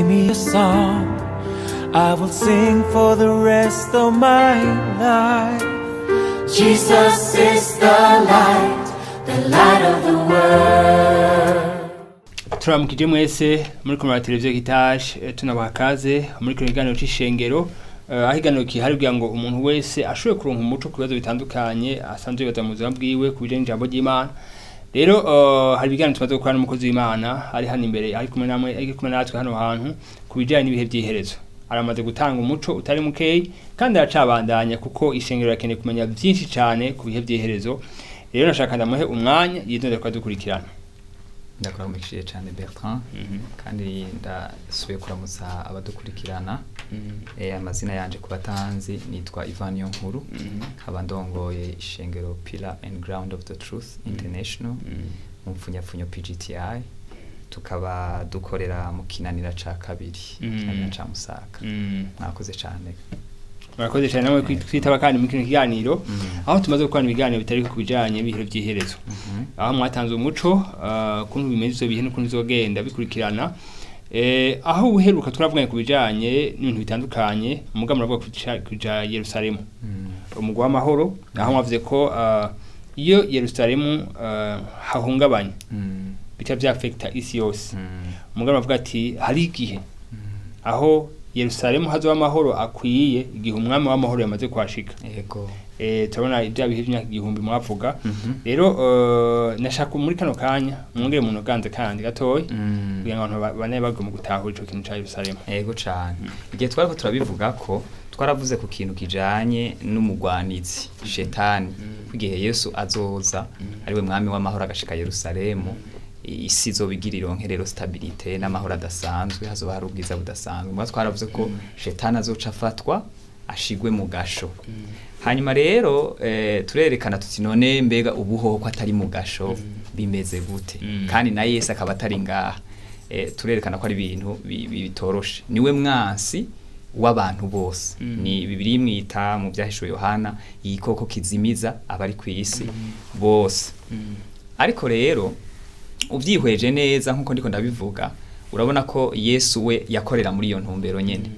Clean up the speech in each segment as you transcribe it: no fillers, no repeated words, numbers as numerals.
me a song. I will sing for the rest of my life. Jesus is the light, the light of the world. Turamukije mwese muri kumwe na televiziyo Gitaje, tunabaha kaze muri kino kiganiro c'ishengero, aho ikiganiro kihari kugira ngo umuntu wese ashobore kuronka umuco ku bibazo bitandukanye asanzwe yibaza mu buzima bwiwe ku bijanye n'ijambo ry'Imana. Rero hari ibiganiro tumaze gukora n'umukozi w'Imana ari hano imbere, ari kumwe namwe, ari kumwe natwe hano hantu ku bijanye n'ibihe vy'iherezo. Aramaze gutanga umuco utari mukeyi kandi aracabandanya, kuko ishengero rakeneye kumenya vyinshi cane ku bihe vy'iherezo. Rero nashaka ndamuhe umwanya yitondere kudukurikirana. Ndakuramukije cyane, Bertrand, kandi ndasubiye kuramutsa abadukurikirana. Amazina yanje ku batanzi nitwa Ivan Nkuru, nkaba ndongoye ishengero Pillar and Ground of the Truth International, mu mpfunyapfunyo PGTI, tukaba dukorera mu Kinanira ca kabiri, Kinanira ca Musaga. Mwakoze cyane. Murakoze cyane namwe kwitaba kandi muri kino kiganiro, aho tumaze gukorana ibiganiro bitari ku bijanye n'ibihe vy'iherezo, aho mwatanze umuco kuntu bimeze ivyo bihe n'ukuntu bizogenda bikurikirana. Aho uheruka turavuganye ku bijanye n'ibintu bitandukanye, muga muravuga kuja Yerusalemu, umugwa w'amahoro, aho mwavuze ko iyo Yerusalemu hahungabanye bica vyafekta isi yose. Muga muravuga ati hari igihe aho Yerusalemu hazoba amahoro akwiye, igihe umwami w'amahoro yamaze kuhashika. Turabona ibya bihe by'imyaka 1000 mwavuga. Rero nashaka muri kano kanya mwongere mu noganze kandi gatoya kugira ngo abantu bane bagwe mu gutahura ico kintu ca Yerusalemu. Ego cane. Igihe twariko turabivuga ko twaravuze ku kintu kijanye n'umugwanizi shetani, ko igihe Yesu azoza ariwe mwami w'amahoro agashika Yerusalemu, isi izoba igira ironke rero stabilité n'amahoro adasanzwe, hazoba hari ubwiza budasanzwe. Mugabo twaravuze ko shetani azoca afatwa ashigwe mu gasho. Hanyuma rero turerekana tuti none mbega ubuhoho ko atari mu gasho bimeze gute, kandi na Yesu akaba atari ngaha? Turerekana ko ari ibintu bitoroshe. Niwe mwansi w'abantu bose. Ni Bibiliya imwita mu Byahishuwe Yohana igikoko kizimiza abari ku isi bose. Ariko rero ubyihweje neza nkuko ndiko ndabivuga, urabona ko Yesu we yakorera muri iyo ntumbero nyene.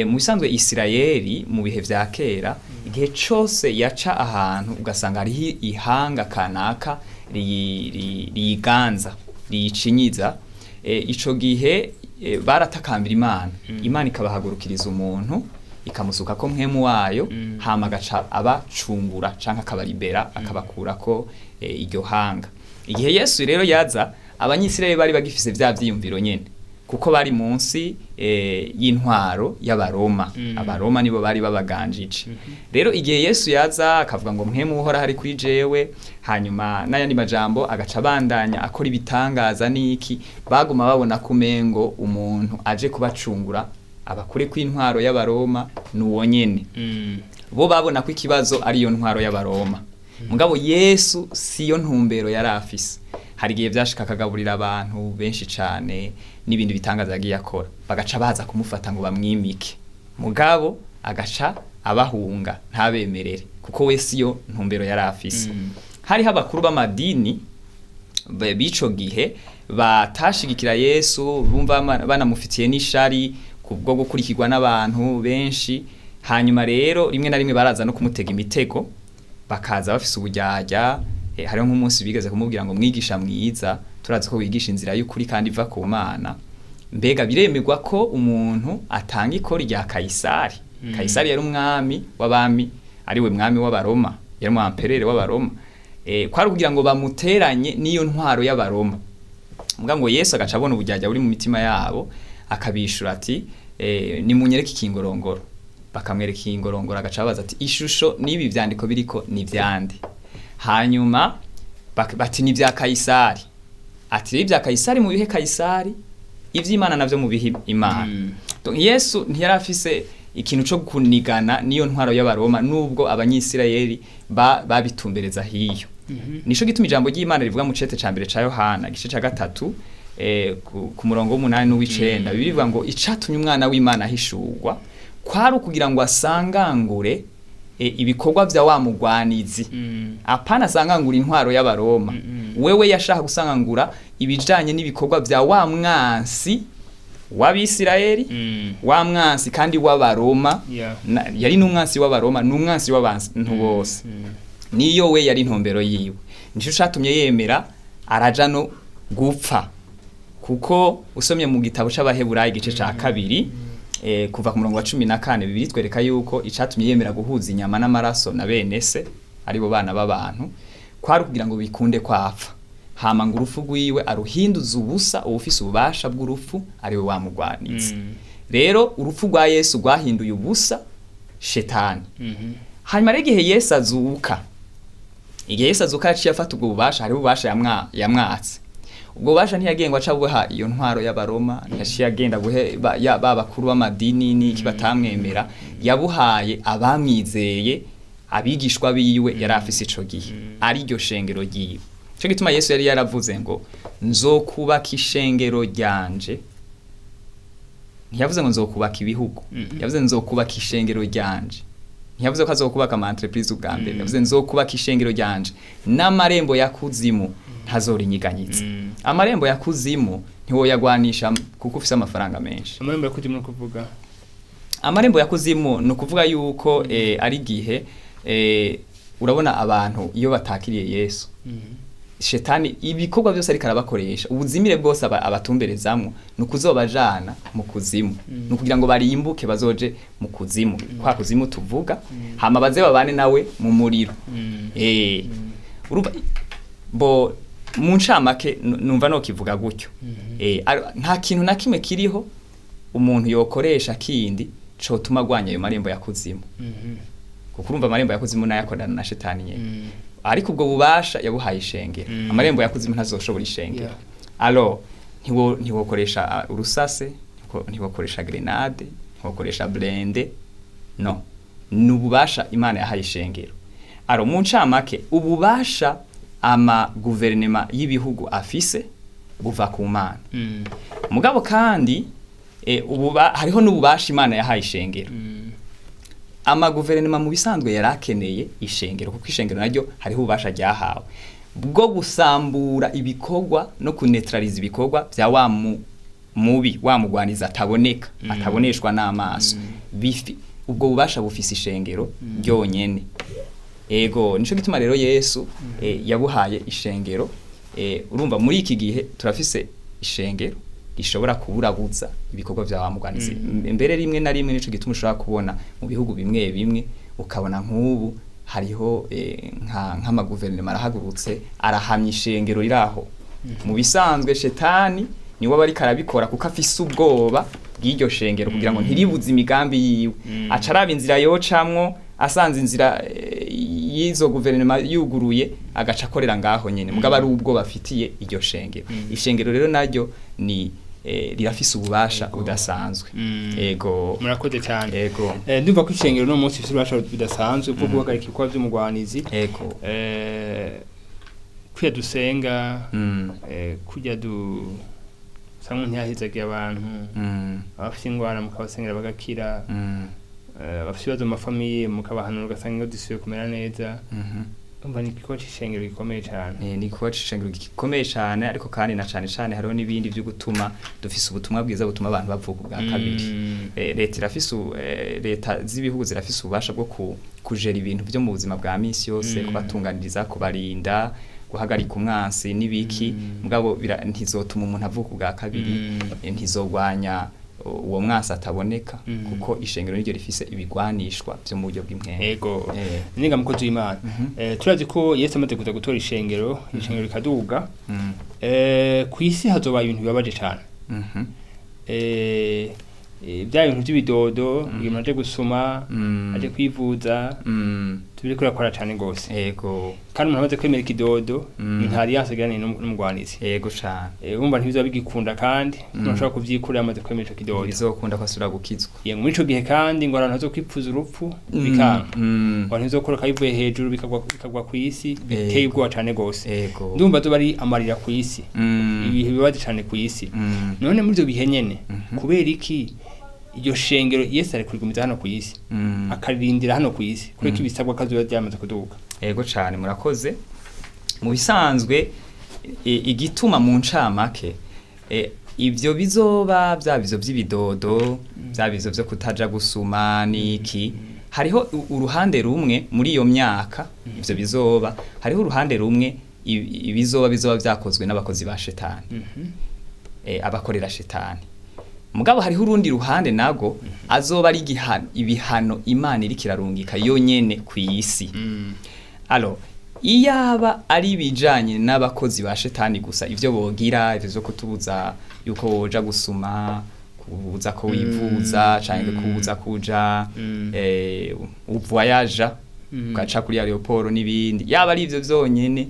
Mu bisanzwe Isirayeli mu bihe vya kera, igihe cose yaca ahantu ugasanga hariho ihanga kanaka riyiganza, riyicinyiza, ico gihe baratakambira Imana, Imana ikabahagurukiriza umuntu, ikamusuka ko mpwemu wayo, hama agaca abacungura canke akabaribera, akabakurako iryo hanga. Igihe Yesu rero yaza, Abanyisirayeli bari bagifise vya vyiyumviro nyene, kuko bari munsi y'intwaro y'Abaroma. Abaroma nibo bari babaganjije. Rero igihe Yesu yaza akavuga ngo mpwemu uhora hari kuri jewe, hanyuma n'ayandi majambo, agaca abandanya akora ibitangaza n'iki, baguma babona ko umengo umuntu aje kubacungura abakure kw'intwaro y'Abaroma nuwo nyene. Bo babona ko ikibazo ari iyo ntwaro y'Abaroma, mugabo Yesu siyo ntumbero yari afise. Hari igihe vyashika akagaburira abantu benshi cane n'ibindi bitangaza yagiye akora, bagaca baza kumufata ngo bamwimike, mugabo agaca abahunga ntabemerere, kuko we siyo ntumbero yari afise. Hariho abakuru b'amadini b'ico gihe batashigikira Yesu, bumva banamufitiye n'ishari kubwo gukurikirwa n'abantu benshi. Hanyuma rero rimwe na rimwe baraza no kumutega imitego, bakaza bafise uburyarya. Hariho nk'umunsi bigeze kumubwira ngo mwigisha mwiza, turazi ko wigisha inzira y'ukuri kandi iva ku Mana, mbega biremerwa ko umuntu atanga ikori rya Kayisari? Kayisari yari umwami w'abami, ariwe mwami w'Abaroma, yari umu empereur w'Abaroma. Kwari kugira ngo bamuteranye n'iyo ntwaro y'Abaroma. Muga ngo Yesu agaca abona uburyarya buri mu mitima yabo, akabishura ati nimunyereke ikingorongoro. Bakamwereka ikingorongoro, agaca ababaza ati ishusho n'ibi vyandiko biriko ni vyande? Hanyuma bati ni vya Kayisari. Ati rero ibya Kayisari mu bihe Kayisari, ivy'Imana navyo mu bihe Imana. Donc Yesu ntiyari afise ikintu co kunigana niyo ntwaro y'Abaroma, nubwo Abanyisirayeli babitumbereza hiyo. Nico gituma ijambo ry'Imana rivuga mu cete ca mbere ca Yohana, igice ca gatatu, ku murongo w'umunani n'uw'icenda, bivuga ngo icatumye umwana w'Imana ahishurwa kwari ukugira ngo asangangure ibikorwa vya wa mugwanizi. Apana asangangura intwaro y'Abaroma. Wewe yashaka gusangangura ibijanye n'ibikorwa vya wa mwansi. W'abisirayeli, wa mwansi kandi w'abaroma. Yari n'umwansi w'abaroma, n'umwansi w'abantu bose. Niyo we yari intumbero yiwe, nico catumye yemera araja no gupfa, kuko usomye mu gitabo c'Abaheburayo igice ca 2, kuva ku murongo wa 14, bibiri twereka yuko icatumye yemera guhuza inyama n'amaraso na bene se, aribo bana b'abantu, kwari kugira ngo bikunde kwapfa, hama ngo urupfu rwiwe aruhinduze ubusa uwufise ububasha bw'urupfu, ariwe wamugwanitse. Rero urupfu rwa Yesu rwahinduye ubusa shetani. Hanyuma rero igihe Yesu azuka, igihe Yesu azuka yaciye afata ubwo bubasha. Hariho ububasha yamwatse. Ubwo bubasha ntiyagiye ngo aca buha iyo ntwaro y'abaroma, ntiyaciye agenda guhe ba bakuru b'amadini n'iki batamwemera. Yabuhaye abamwizeye, abigishwa biwe yari afise ico gihe, ari ryo shengero ryiwe. Ico gituma Yesu yari yaravuze ngo nzokubaka ishengero ryanje. Ntiyavuze ngo nzokubaka ibihugu, yavuze nzokubaka ishengero ryanje. Ntiyavuze ko azokubaka ama entreprise ubwa mbere, yavuze nzokubaka ishengero ryanje n'amarembo ya kuzimu ntazorinyiganyitsa. Amarembo ya kuzimu ntiwoyagwanisha kuko ufise amafaranga menshi. Amarembo ya kuzimu no kuvuga? Amarembo ya kuzimu ni ukuvuga yuko ari igihe, urabona abantu iyo batakiriye Yesu, shetani ibikorwa byose ariko arabakoresha, ubuzimire bwose abatumberezamwo ni ukuzobajana mu kuzimu, ni ukugira ngo barimbuke bazoje mu kuzimu, kwa kuzimu tuvuga, hama baze babane nawe mu muriro. Urumva bo mu ncamake numva nokivuga gutyo. Nta kintu na kimwe kiriho umuntu yokoresha kindi cotuma agwanya ayo marembo ya kuzimu, kuko urumva amarembo ya kuzimu nayo akorana na shetani nyene. Ariko ubwo bubasha yabuhaye ishengero. Amarembo ya kuzimu ntazoshobora ishengero. Alors ntiwokoresha urusase, ntiwokoresha grenade, ntiwokoresha blindé, no ni ububasha Imana yahaye ishengero. Alors mu ncamake, ububasha ama guverinema y'ibihugu afise buva ku Mana. Mugabo kandi hariho n'ububasha Imana yahaye ishengero. Amaguverinoma mu bisanzwe yari akeneye ishengero, kuko ishengero naryo hariho ububasha ryahawe bwo gusambura ibikorwa no kunetraliza ibikorwa bya wa mubi, wa mugwaniza ataboneka, ataboneshwa n'amaso. Ubwo bubasha bufise ishengero ryonyene. Ego, nico gituma rero Yesu yabuhaye ishengero. Urumva muri iki gihe turafise ishengero rishobora kuburabuza ibikorwa vya wa mugwanizi. Mbere rimwe na rimwe nico gituma ushobora kubona mu bihugu bimwe bimwe, ukabona nk'ubu hariho nk'amaguverinoma arahagurutse arahamya ishengero riraho. Mu bisanzwe shetani niwe aba ariko arabikora, kuko afise ubwoba bw'iryo shengero, kugira ngo ntiribuze imigambi yiwe. Aca araba inzira yocamwo, asanze inzira y'izo guverinoma yuguruye, agaca akorera ngaho nyene, mugabo ari ubwo bafitiye iryo shengero. Ishengero rero naryo ni rirafise ububasha budasanzwe. Ego. Murakoze cyane. Ego. Ndumva ko ishengero no munsi ifite ububasha budasanzwe bwo guhagarika ibikorwa by'umugwanizi. Ego. Kujya dusenga, kujya du usanga ntiyahizagiye abantu, abafite ingwara mukabasengera bagakira, abafite ibibazo mu mafamiye mukabahanura, ugasanga ingo zisubiye kumera neza. Umva ni igikorwa c'ishengero gikomeye cyane. Ni igikorwa c'ishengero gikomeye cyane, ariko kandi na cane cane hariho n'ibindi byo gutuma dufise ubutumwa bwiza butuma abantu bavuka ubwa kabiri. Leta irafise leta z'ibihugu zirafise ububasha bwo kujera ibintu byo mu buzima bwa misi yose, kubatunganiriza, kubarinda, guhagarika umwansi n'ibiki, mugabo ntizotuma umuntu avuka ubwa kabiri. Ntizogwanya uwo mwansi ataboneka, kuko ishengero niryo rifise ibigwanishwa byo mu buryo bw'impwemu. Ego. Ninga mukozi w'Imana, turazi ko Yesu amaze kuza gutora ishengero, ishengero rikaduga, ku isi hazoba ibintu bibabaje cyane. Bya bintu by'ibidodo, iyo umuntu aje gusuma, aje kwivuza, tubiri kurakora cyane gose. Kandi umuntu amaze kwemera ikidodo, nta alliance agiranye n'umugwanizi. Ego cane. Urumva ntibizoba bigikunda, kandi umuntu ashobora kuvyikurira amaze kwemera ico kidodo. Bizokunda ko asubira gukizwa. Yego, muri ico gihe kandi ngo abantu bazokwipfuza urupfu bikanga, abantu ntibizokoroka bivuye hejuru bikagwa ku isi, biteye ubwoba cane gose. Ndumva azoba ari amarira ku isi, ibihe bibabaje cane ku isi. None muri ivyo bihe nyene, kubera iki iryo shengero Yesu ari kurigumiza hano ku isi, akarindira hano ku isi? Kubera ko ibisabwa ko azoba ryamaze kuduga. Ego cane, murakoze. Mu bisanzwe igituma mu ncamake Ivyo bizoba bya bizo by'ibidodo, bya bizo byo kutaja gusuma niki. Hariho uruhande rumwe muri iyo myaka ivyo bizoba, hariho uruhande rumwe ibizoba bizoba vyakozwe n'abakozi ba shetani, abakorera shetani. Mugabo hariho urundi ruhande nago azoba ari ibihano Imana iriko irarungika yonyene kw'isi. Alo, iyaba ari ibijanye n'abakozi ba shetani gusa, ivyo bogira, ivyo vyo kutubuza yuko woja gusuma, kubuza ko wivuza, canke kubuza kuja uvoyaja, ugaca kuri aeroport n'ibindi, yaba ari ivyo vyonyene,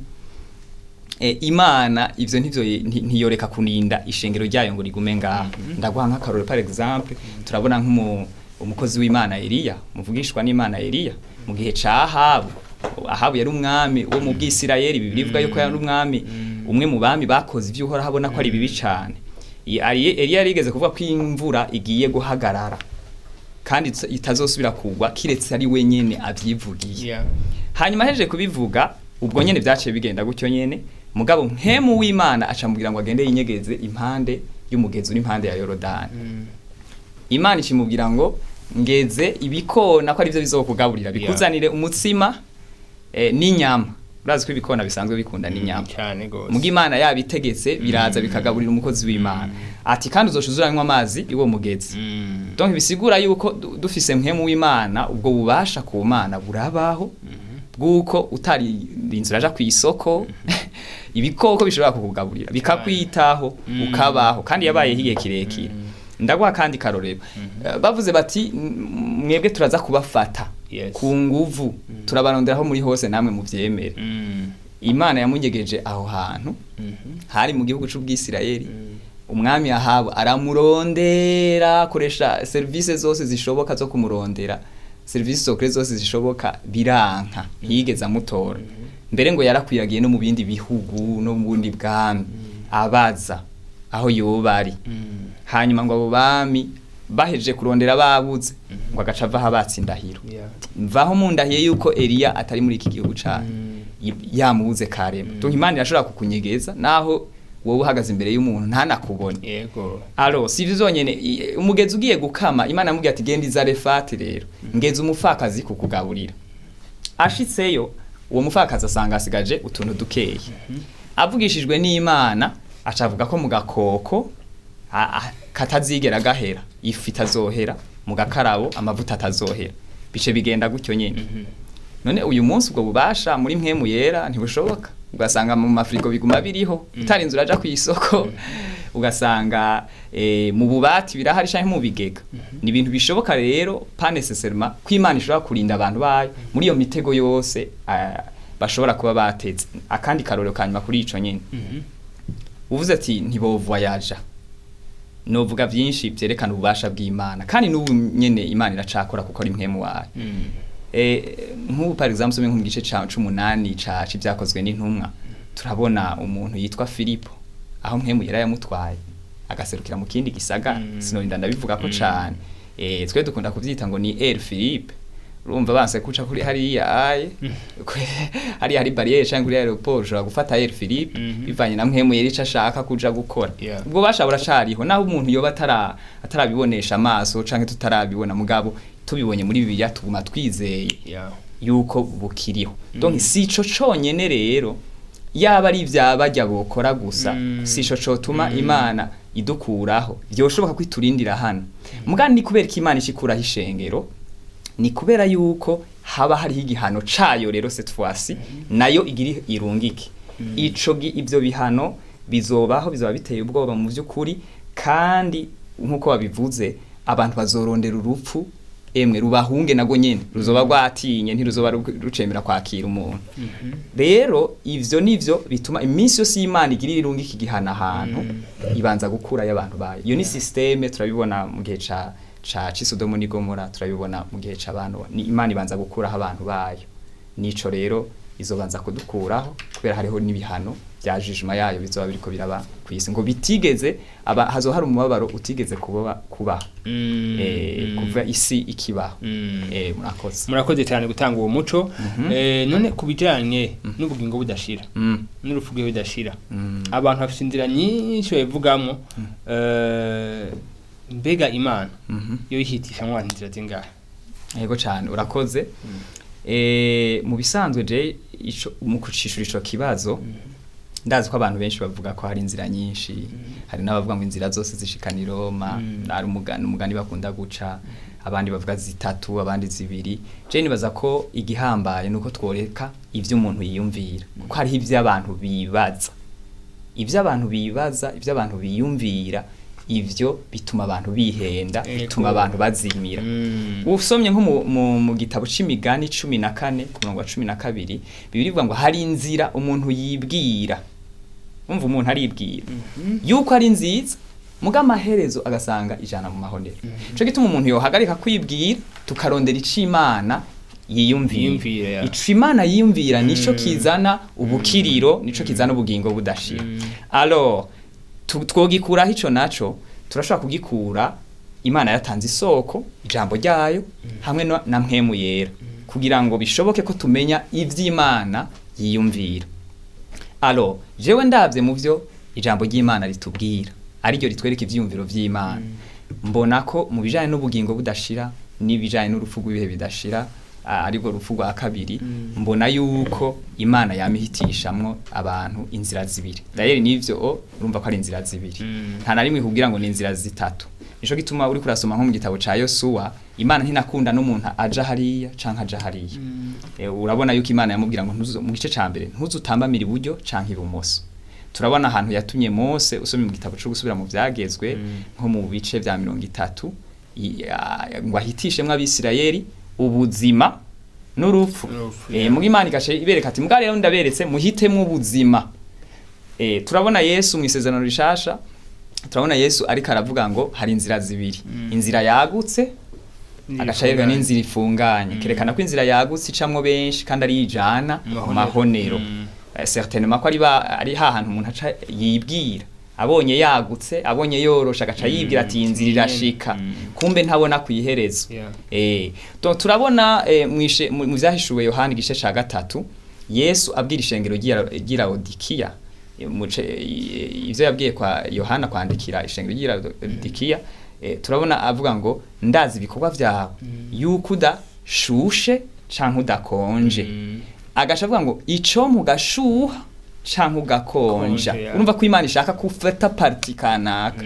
Imana ivyo ntivyo ntiyoreka kurinda ishengero ryayo ngo rigume ngaha. Ndaguha nk'akarorero, par exemple, turabona umukozi w'Imana Eliya, muvugishwa n'Imana Eliya, mu gihe ca Ahabu. Ahabu yari umwami wo mu Bwisirayeli. Bibiliya ivuga yuko yari umwami, umwe mu bami bakoze ivyo Uhoraho abona ko ari bibi cane. Eliya yarigeze kuvuga ko imvura igiye guhagarara kandi itazosubira kugwa kiretse ari we nyene avyivugiye. Hanyuma ahejeje kubivuga, ubwo nyene vyaciye bigenda gutyo nyene. Mugabo mpemu w'Imana acamubwira ngo agende yinyegeze impande y'umugezi uri impande ya Yorodani. Imana ikimubwira ngo ngeze ibikona ko arivyo bizokugaburira, bikuzanire umutsima n'inyama. Urazi ko ibikona bisanzwe bikunda n'inyama. Cyane gose. Muga Imana yabitegetse, biraza bikagaburira umukozi w'Imana. Ati kandi uzoca uzuranywa amazi iwo mugezi. Donc bisigura yuko dufise mpemu w'Imana, ubwo bubasha ku Mana burabaho, bw'uko utarinze uraja ku isoko, ibikoko bishobora kukugaburira, bikakwitaho, ukabaho, kandi yabayeho igihe kirekire. Ndaguha kandi karorero. Bavuze bati: Mwebwe turaza kubafata ku nguvu, turabaronderaho muri hose, namwe muvyemere." Imana yamunyegeje aho hantu hari mu gihugu c'Ubwisirayeli. Umwami Ahabu aramurondera, akoresha serivisi zose zishoboka zo kumurondera, serivisi secret zose zishoboka, biranka, ntiyigeze amutora. Mbere ngo yarakwiragiye no mu bindi bihugu no mu bundi bwami, abaza aho yoba ari. Hanyuma ngo abo bami bahejeje kurondera babuze, ngo agaca ava aho abatse indahiro: "Mvaho mundahiye yuko Eliya atari muri iki gihugu cane." Yamubuze karema. Donc Imana irashobora kukunyegeza naho wowe uhagaze imbere y'umuntu ntanakubone. Alo, si ivyo zonyene, umugezi ugiye gukama, Imana yamubwiye ati: "Genda Izarefati rero, ngeze umupfakazi kukugaburira." Ashitseyo, uwo mupfakazi asanga asigaje utuntu dukeyi. Avugishijwe n'Imana, aca avuga ko mu gakoko katazigera gahera, ifu itazohera, mu gakarabo amavuta atazohera. Bice bigenda gutyo nyene. None uyu munsi ubwo bubasha muri mpemu yera ntibushoboka? Ugasanga mu mafrigo biguma biriho, utarinze uraja ku isoko, ugasanga mu bubati birahari canke mu bigega. Ni ibintu bishoboka rero, pas nécessairement ko Imana ishobora kurinda abantu bayo muri iyo mitego yose bashobora kuba bateze. Akandi karorero kanyuma kuri ico nyene, uvuze ati ntibovoyaja, novuga vyinshi vyerekana ububasha bw'Imana, kandi n'ubu nyene Imana iracakora kuko ari mpemu wayo. Nk'ubu par exemple, some nko mu gice ca 18 ca c'Ivyakozwe n'Intumwa, turabona umuntu yitwa Filipo, aho mpemu yera yamutwaye agaserukira mu kindi gisagara. Sinorinda ndabivuga ko cane. Twe dukunda kuvyita ngo ni Air Philippe. Urumva banse kuca kuri hariya aye hariya hari barrière canke kuri aéroport, ushobora gufata Air Philippe, bivanye na mpemu yera ico ashaka kuja gukora. Ubwo basha buracariho naho umuntu yoba atarabibonesha amaso canke tutarabibona, mugabo tubibonye muri Bibiliya tuguma twizeye yuko bukiriho. Donc si ico conyene rero, yaba ari ivya barya bokora gusa, si ico cotuma Imana idukuraho. Vyoshoboka ko iturindira hano. Mugabo ni kubera ko Imana ishikuraho ishengero, ni kubera yuko haba hariho igihano cayo rero, cette fois-ci nayo igira irungike. Ico ivyo bihano bizobaho, bizoba biteye ubwoba mu vy'ukuri, kandi nk'uko babivuze, abantu bazorondera urupfu, emwe rubahunge nago nyene ruzoba rwatinye, ntiruzoba rucemera kwakira umuntu. Rero ivyo nivyo bituma iminsi yose y'Imana igira irungika igihana ahantu, ibanza gukura y'abantu bayo. Iyo ni système, turabibona mu gihe ca c'Isodomu n'i Gomora, turabibona mu gihe c'abantu. Ni Imana ibanza gukuraho abantu bayo. Nico rero Izobanza kudukuraho kubera hariho n'ibihano bya jijima yayo bizoba biriko biraba ku isi, ngo bitigeze aba hazohari umubabaro utigeze kuba kuva isi ikibaho. Murakoze. Murakoze cyane gutanga uwo muco. None ku bijanye n'ubugingo budashira n'urupfu rwiwe bidashira, abantu bafite inzira nyinshi babivugamo. Mbega Imana yo yihitishamwo abantu inzira zingahe? Yego cyane, urakoze. Mu bisanzwe je ico mu kucishura ico kibazo, ndazi ko abantu benshi bavuga ko hari inzira nyinshi, hari n'abavuga ngo inzira zose zishikana i Roma. Ari umugani bakunda guca, abandi bavuga zitatu, abandi zibiri. Je nibaza ko igihambaye nuko tworeka ivyo umuntu yiyumvira, kuko hariho ivyo abantu bibaza, ivyo abantu bibaza, ivyo abantu biyumvira, ivyo bituma abantu bihenda, bituma abantu bazimira. Usomye nko mu gitabo c'Imigani 14 ku murongo wa 12, Bibiliya ivuga ngo hari inzira umuntu yibwira, umva, umuntu aribwira yuko ari nziza, muga amaherezo agasanga ijana mu mahonero. Ico gituma umuntu yohagarika kwibwira, tukarondera ico Imana yiyumvira. Yiyumvira, ya. Ico Imana yiyumvira nico kizana ubukiriro, nico kizana ubugingo budashira. Alors twogikuraho ico naco turashobora kugikura. Imana yatanze isoko, ijambo ryayo hamwe na Mpwemu Yera, kugira ngo bishoboke ko tumenya ivy'Imana yiyumvira. Alors jewe ndavye mu vyo ijambo ry'Imana ritubwira, ariryo ritwereka ivyiyumviro vy'Imana, mbona ko mu bijanye n'ubugingo budashira n'ibijanye n'urupfu rw'ibihe bidashira, aribwo rupfu rwa kabiri, mbona yuko Imana yamihitishamwo abantu inzira zibiri. Dayeri n'ivyo urumva ko ari inzira zibiri, nta na rimwe kugira ngo ni inzira zitatu. Nico gituma uri kurasoma nko mu gitabo ca Yosuwa, Imana ntinakunda n'umuntu aja hariya canke aja hariya. Urabona yuko Imana yamubwira ngo mu gice ca mbere ntuzutambamire iburyo canke ibumoso. Turabona ahantu yatumye Mose, usomye mu gitabo cyo gusubira mu vyagezwe, nko mu bice vya 30, ngo ahitishemwo Abisirayeli ubuzima n'urupfu. N'urupfu, Muga Imana igaca ibereka ati: "Muga rero ndaberetse, muhitemwo ubuzima." Turabona Yesu mu Isezerano Rishasha, turabona Yesu ariko aravuga ngo hari inzira zibiri, inzira yagutse, agaca yereka n'inzira ifunganye, kerekana ko inzira yagutse icamwo benshi kandi ari ijana mu mahonero. Certainement ko ari hahantu umuntu aca yibwira, abonye yagutse, abonye yorosha, agaca yibwira ati: "Iyi nzira irashika." Kumbe ntabona ku iherezo. Donc turabona mu Vyahishuwe Yohana igice ca 3, Yesu abwira ishengero ry'i Laodikiya, ivyo yabwiye kwa Yohana kwandikira ishengero ry'i Laodikiya, turabona avuga ngo: "Ndazi ibikorwa vyawe, yuko udashushe canke udakonje." Agaca avuga ngo: "Ico mugashuha canke ugakonja." Konje, ya. Urumva ko Imana ishaka kufata parti kanaka,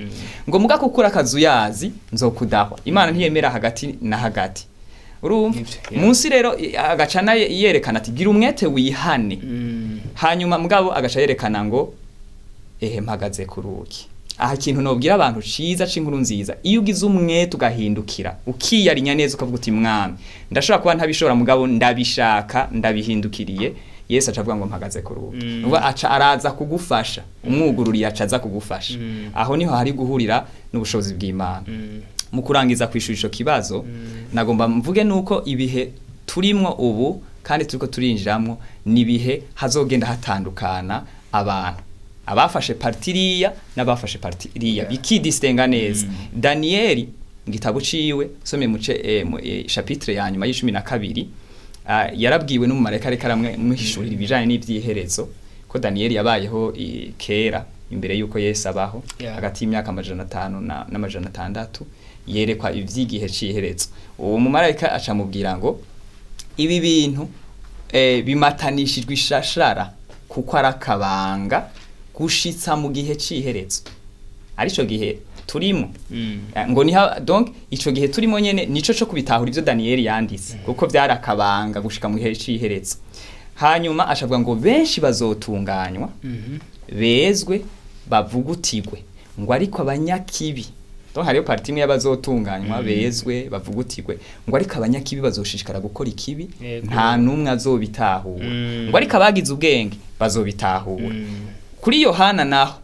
ngo muga kukura akazuyazi nzokudahwa. Imana ntiyemera hagati na hagati, urumva? Nivyo, yeah. Munsi rero agaca naye yerekana ati: "Gira umwete wihane." Hanyuma mugabo agaca yerekana ngo: "Ehe, mpagaze ku rugi." Aha ikintu nobwira abantu ciza c'inkuru nziza, iyo ugize umwete ugahindukira, ukiyarinya neza, ukavuga uti: "Mwami, ndashobora kuba ntabishobora, mugabo ndabishaka, ndabihindukiriye," Yesu aca avuga ngo: "Mpagaze ku rugi." Nukuvuga aca araza kugufasha, umwugururiye aca aza kugufasha. Aho niho hari guhurira n'ubushobozi bw'Imana. Mu kurangiza kwishura ico kibazo, nagomba mvuge nuko ibihe turimwo ubu kandi turiko turinjiramwo nibihe hazogenda hatandukana abantu, abafashe parti iriya n'abafashe parti iriya, bikidistenga neza. Daniyeli mu gitabo ciwe, usomye muce chapitre ya nyuma y'12, yarabwiwe n'umumarayika ariko aramwihishurira ibijanye n'ivy'iherezo, ko Daniyeli yabayeho kera imbere yuko Yesu abaho, hagati y'imyaka 500 n'600, yerekwa ivy'igihe c'iherezo. Uwo mumarayika acamubwira ngo ibi bintu bimatanishijwe ishashara kuko ari akabanga gushitsa mu gihe c'iherezo, arico gihe turimo. Ngo niha donc ico gihe turimo nyene nico co kubitahura ivyo Daniyeli yanditse, kuko vyari akabanga gushika mu gihe c'iherezo. Hanyuma ashavuga ngo benshi bazotunganywa, bezwe, bavugutigwe, ngo ariko abanyakibi, donc hariyo parti imwe y'abazotunganywa, bezwe, bavugutigwe, ngo ariko abanyakibi bazoshishikara gukora ikibi, nta numwe azobitahura, ngo ariko abagize ubwenge bazobitahura. Kuri Yohana naho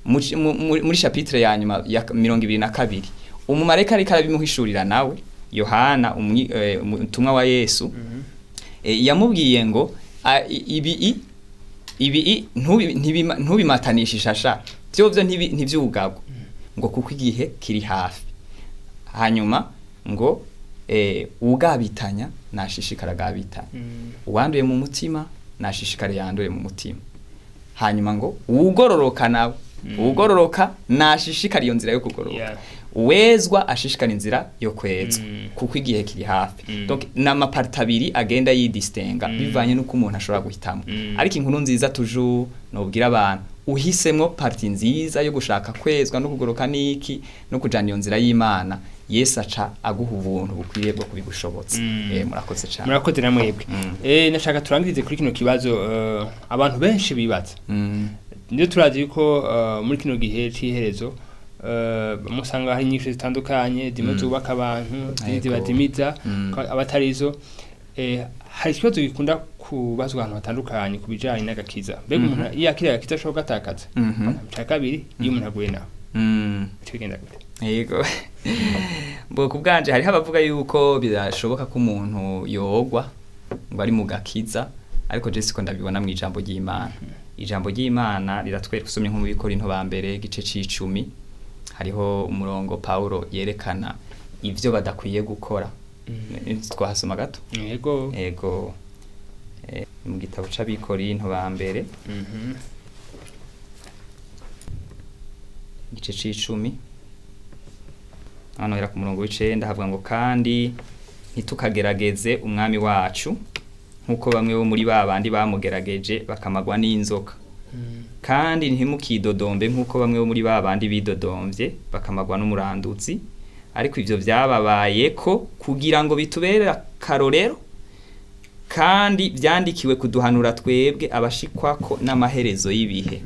muri chapitre ya nyuma ya 22, umumarayika ariko arabimuhishurira nawe Yohana, umutumwa wa Yesu, yamubwiye ngo Ibi ibi ntubimatanishe ishasha vyovyo ntivyugagwa, ngo kuko igihe kiri hafi. Hanyuma ngo ugabitanya nashishikara agabitanya, uwanduye mu mutima nashishikare yanduye mu mutima. Hanyuma ngo uwugororoka nawe, uwugororoka nashishikara iyo nzira yo kugororoka, uwezwa ashishikara inzira yo kwezwa, kuko igihe kiri hafi. Donc ni amaparti abiri agenda yidistinga bivanye n'uko umuntu ashobora guhitamo. Ariko inkuru nziza toujours nobwira abantu, uhisemwo partie nziza yo gushaka kwezwa no kugoroka niki no kujana iyo nzira y'Imana, Yesu aca aguha ubuntu bukwiriye bwo kubigushobotsa. Murakoze cyane. Murakoze na mwebwe. Nashaka turangirize kuri kino kibazo abantu benshi bibaza. Niyo turazi yuko muri kino gihe c'iherezo musanga hari inyishu zitandukanye, zimwe zubaka abantu, izindi zibazimiza, abatarizo. Hari ikibazo gikunda kubazwa ahantu hatandukanye ku bijanye n'agakiza. Mbega umuntu iyo akiriye agakiza ashobora kugatakaza? Cya kabiri, iyo umuntu aguye naho bica bigenda gute? Yego. Mbo kubwanje hariho abavuga yuko birashoboka ko umuntu yogwa ngo ari mu gakiza, ariko je siko ndabibona mu ijambo ry'Imana. Ijambo ry'Imana riratwereka, usomye nko mu Bikorinto ba mbere igice c'icumi, hariho umurongo Paulo yerekana ivyo badakwiye gukora. Twahasoma gato? Yego. Yego. Mu gitabo c'Abikorinto ba mbere igice c'icumi, hano hera ku murongo w'icenda, havuga ngo: "Kandi ntitukagerageze Umwami wacu, nk'uko bamwe bo muri ba bandi bamugerageje bakamagwa n'inzoka. Kandi ntimukidodombe nk'uko bamwe bo muri ba bandi bidodomvye bakamagwa n'umuranduzi. Ariko ivyo vyababayeko kugira ngo bitubere akarorero, kandi vyandikiwe kuduhanura twebwe abashikwako n'amaherezo y'ibihe.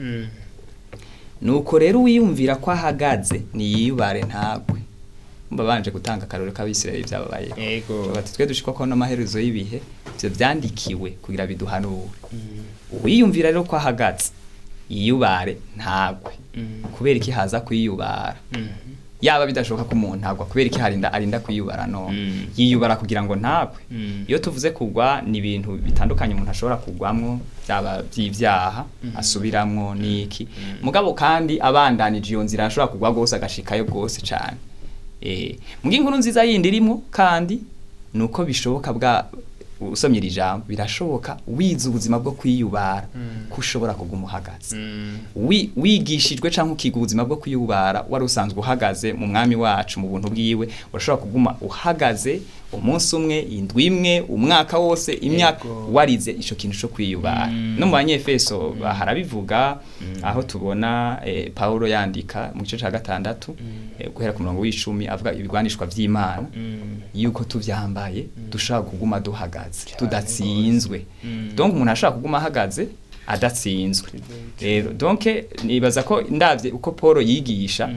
Nuko rero uwiyumvira ko ahagaze niyibare ntagwe." Mba banje gutanga akarorero k'Abisirayeli vyababayeko. Bati twe dushikwako n'amaherezo y'ibihe, ivyo vyandikiwe kugira biduhanure. Uwiyumvira rero ko ahagaze yiyubare ntagwe. Kubera iki haza kwiyubara? Yaba bidashoboka ko umuntu agwa, kubera iki harinda arinda kwiyubara none? Yiyubara kugira ngo ntagwe. Iyo tuvuze kugwa, ni ibintu bitandukanye umuntu ashobora kugwamwo, byaba by'ivyaha asubiramwo niki. Mugabo kandi abandanije iyo nzira ashobora kugwa gose, agashikayo gose cane. Muga inkuru nziza yindi irimwo kandi nuko bishoboka, bwa usomye iri jambo, birashoboka wize ubuzima bwo kwiyubara ko ushobora kuguma uhagaze. Wigishijwe canke ukiga ubuzima bwo kwiyubara, wari usanzwe uhagaze mu Mwami wacu, mu buntu bwiwe, urashobora kuguma uhagaze umunsi umwe, indwi imwe, umwaka wose, imyaka, warize ico kintu co kwiyubara. No mu Banyefeso harabivuga, aho tubona Paulo yandika mu gice ca gatandatu, guhera ku murongo w'icumi, avuga ibigwanishwa vy'Imana, yuko tuvyambaye dushobora kuguma duhagaze tudatsinzwe. Donc umuntu ashobora kuguma ahagaze adatsinzwe. Rero donc nibaza ko ndavye uko Paul yigisha,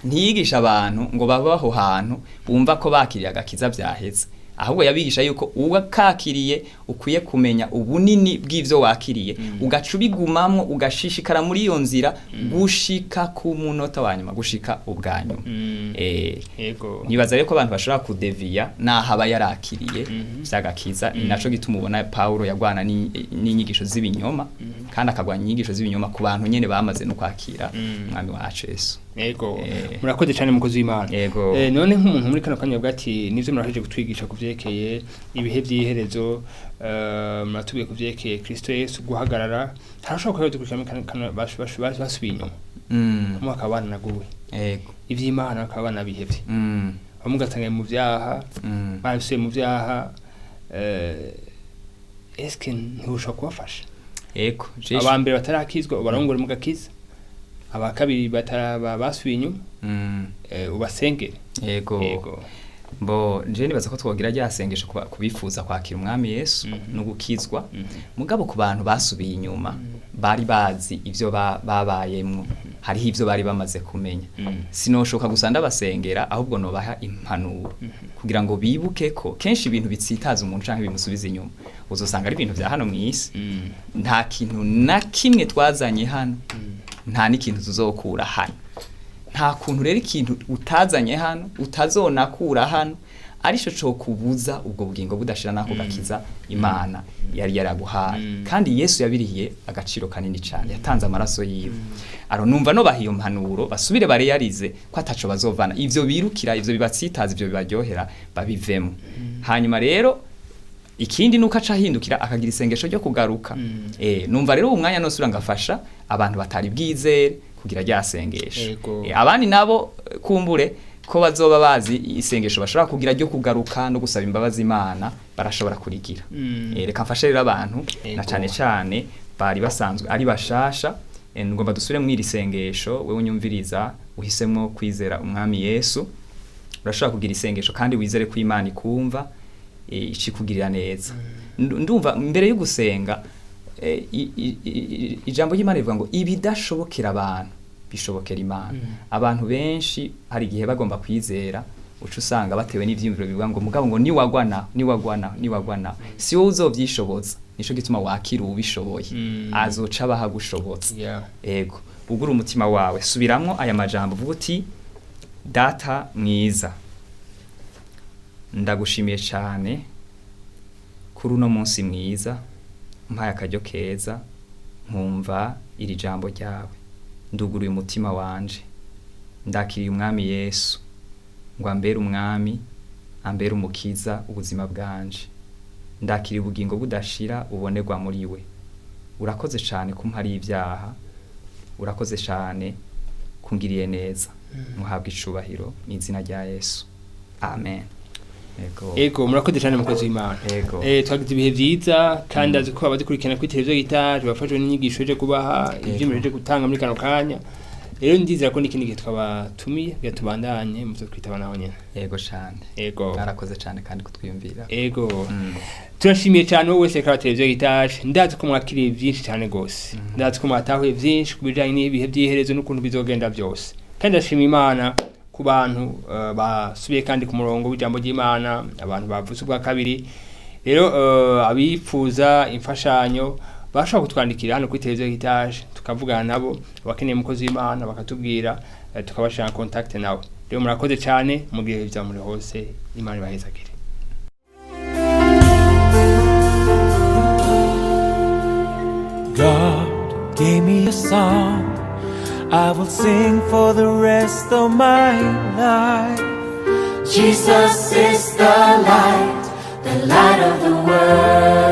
ntiyigisha abantu ngo babe aho hantu bumva ko bakiriye agakiza vyaheze, ahubwo yabigisha yuko uwo kakiriye ukwiye kumenya ubunini bw'ivyo wakiriye, ugaca ubigumamwo, ugashishikara muri iyo nzira gushika ku munota wa nyuma, gushika ubwa nyuma. Nibaza rero ko abantu bashobora kudeviya naho aba yarakiriye vy'agakiza. Ni naco gituma ubona Paulo yagwana n'inyigisho z'ibinyoma, kandi akagwanya inyigisho z'ibinyoma ku bantu nyene bamaze no kwakira Umwami wacu Yesu. Yego. Murakoze cyane, mukozi w'Imana. Yego. None nk'umuntu muri kano kanya avuga ati nivyo muraheje kutwigisha kuvyerekeye ibihe vy'iherezo, muratubwiye kuvyerekeye Kristo Yesu guhagarara, harashobora kuba dukurikira muri kano kano basubiye inyuma, bamwe bakaba bananaguwe, ivy'Imana bakaba banabihevye, bamwe ugasanga mu vyaha, barasubiye mu vyaha, eske ntibushobora kubafasha? Yego. Aba mbere batarakizwa ubarongore mu gakiza, aba kabiri basubiye inyuma, ubasengere. Yego. Yego. Bo nje nibaza ko twogira rya sengesho kubifuza kwakira Umwami Yesu no gukizwa. Mugabo ku bantu basubiye inyuma bari bazi ivyo babayemwo, hariho ivyo bari bamaze kumenya, sinoshoka gusa ndabasengera, ahubwo nobaha impanuro kugira ngo bibuke ko kenshi ibintu bitsitaza umuntu canke bimusubiza inyuma uzosanga ari ibintu vya hano mw'isi. Nta kintu na kimwe twazanye hano, nta n'ikintu tuzokura hano. Nta kuntu rero ikintu utazanye hano utazonakura hano. arico cokubuza ubwo bugingo budashira nako gakiza Imana yari yaraguhaye. Kandi Yesu yabirihiye agaciro kanini cyane, yatanze amaraso yiwe. Aro numva no bahiyo mpanuro basubire bareyarize ko ataco bazovana ivyo birukira, ivyo bibatsitaza, ivyo bibaryohera, babivemo. Hanyuma rero ikindi nuko aca ahindukira akagira isengesho ryo kugaruka. Numva rero uwo mwanya nose urangafasha abantu batari bwizere kugira rya sengesho. Abandi nabo kumbure ko bazoba bazi isengesho bashobora kugira ryo kugaruka no gusaba imbabazi Imana, barashobora kurigira. Reka mfashe rero abantu na cane cane bari basanzwe ari bashasha. Ngomba dusubire mw'iri sengesho. Wewe unyumviriza uhisemwo kwizera umwami Yesu, urashobora kugira isengesho kandi wizere ko Imana ikumva, icikugirira neza. Ndumva mbere yo gusenga, ijambo ry'Imana rivuga ngo ibidashobokera abantu bishobokera Imana. Abantu benshi hari igihe bagomba kwizera, uca usanga batewe n'ivyiyumviro bivuga ngo mugabo ngo niwagwana, niwagwana, niwagwana, si wowe uzovyishoboza. Nico gituma wakira uwubishoboye, azoca abahagushobotse. Ego, ugura umutima wawe, subiramwo aya majambo, uvuga uti: Data mwiza, ndagushimiye cyane kuri uno munsi mwiza mpaye akaryo keza nkumva iri jambo ryawe. Nduguruye umutima wanje, ndakiriye umwami Yesu ngo ambere umwami, ambere umukiza ubuzima bwanje. Ndakiriye ubugingo budashira ubonerwa muri we. Urakoze cyane kumpari ibyaha, urakoze cyane kungiriye neza. Muhabwe icubahiro mu izina rya Yesu, amen. Ego. Ego, murakoze cyane mukozi w'Imana. Ego. Twagize ibihe byiza kandi azi ko abadukurikirana kuri televiziyo gitaje bafashwe n'inyigisho je kubaha, ivyiyumviro je gutanga muri kano kanya. Rero ndizera ko n'ikindi gihe twabatumiye kugira tubandanye muzo twitaba naho nyene. Ego cyane. Ego. Mwarakoze cyane kandi kutwiyumvira. Ego. Turashimiye cyane wowe wese kuri televiziyo gitaje. Ndazi ko mwakiriye byinshi cyane gose. Ndazi ko mwatahuye byinshi ku bijanye n'ibihe by'iherezo n'ukuntu bizogenda byose. Kandi ndashima Imana ku bantu basubiye kandi ku murongo w'ijambo ry'Imana, abantu bavuze ubwa kabiri. Rero abifuza imfashanyo bashobora kutwandikira hano kuri televiziyo gitaje, tukavugana nabo. Abakeneye umukozi w'Imana bakatubwira, tukabashira en contact nawe. Rero murakoze cyane, mu gihe bya muri hose Imana ibahezagire. God gave me a song I will sing for the rest of my life. Jesus is the light, the light of the world.